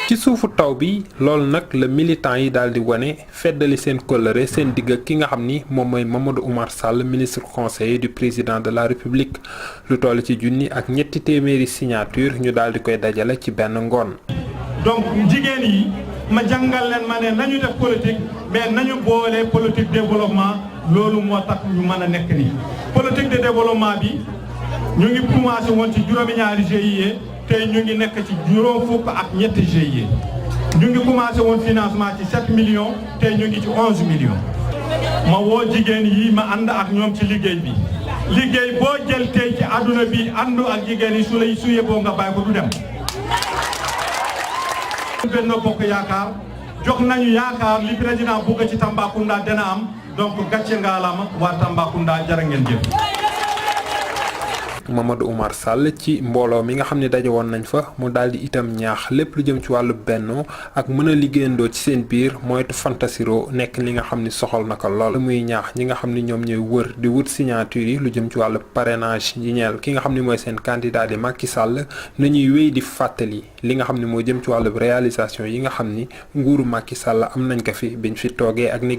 ci suufu taw bi loolu nag la militant yi daal di wane feddali seen kóllëre seen digg ak ki nga xam ni moom mooy Mamadou Oumar Sall ministre conseiller du président de la République lu toll ci junni ak ñetti téeméeri signature ñu daal di koy dajale ci benn ngoon. donc jigéen yi ma jàngal leen ma ne nañu def politique mais nañu boole politique développement loolu moo tax ñu mën a nekk nii. politique de développement bi ñu ngi commencé woon ci juróomi-ñaari GIE. tey ñu ngi nekk ci juróom fukk ak ñetti GIE ñu ngi commencé woon financement ci 7 millions tey ñu ngi ci 11 millions ma woo jigéen yi ma ànd ak ñoom ci liggéey bi liggéey boo jël tey ci àdduna bi àndu ak jigéen yi su yeboo nga bàyyi ko du dem. Benno Bokk Yaakaar jox nañu yaakaar li président bugg ci Tambacounda dana am donc gàcce ngaalama waa Tambacounda jërë ngeen jëf. Mamadou Oumar Sall ci mbooloo mi nga xam ne daje woon nañ fa mu daal di itam ñaax lépp lu jëm ci wàllu bennoo ak mën a liggéeyandoo ci seen biir moytu fantasiro nekk li nga xam ni soxal na ko lool. muy ñaax ñi nga xam ni ñoom ñooy wër di wut signature yi lu jëm ci wàllu parrainage yi ñeel ki nga xam ni mooy seen candidat di Macky Sall nañuy wéy di fàttali li nga xam ni moo jëm ci wàllu réalisation yi nga xam ni nguuru Macky Sall am nañ ko fi biñ fi toogee ak ni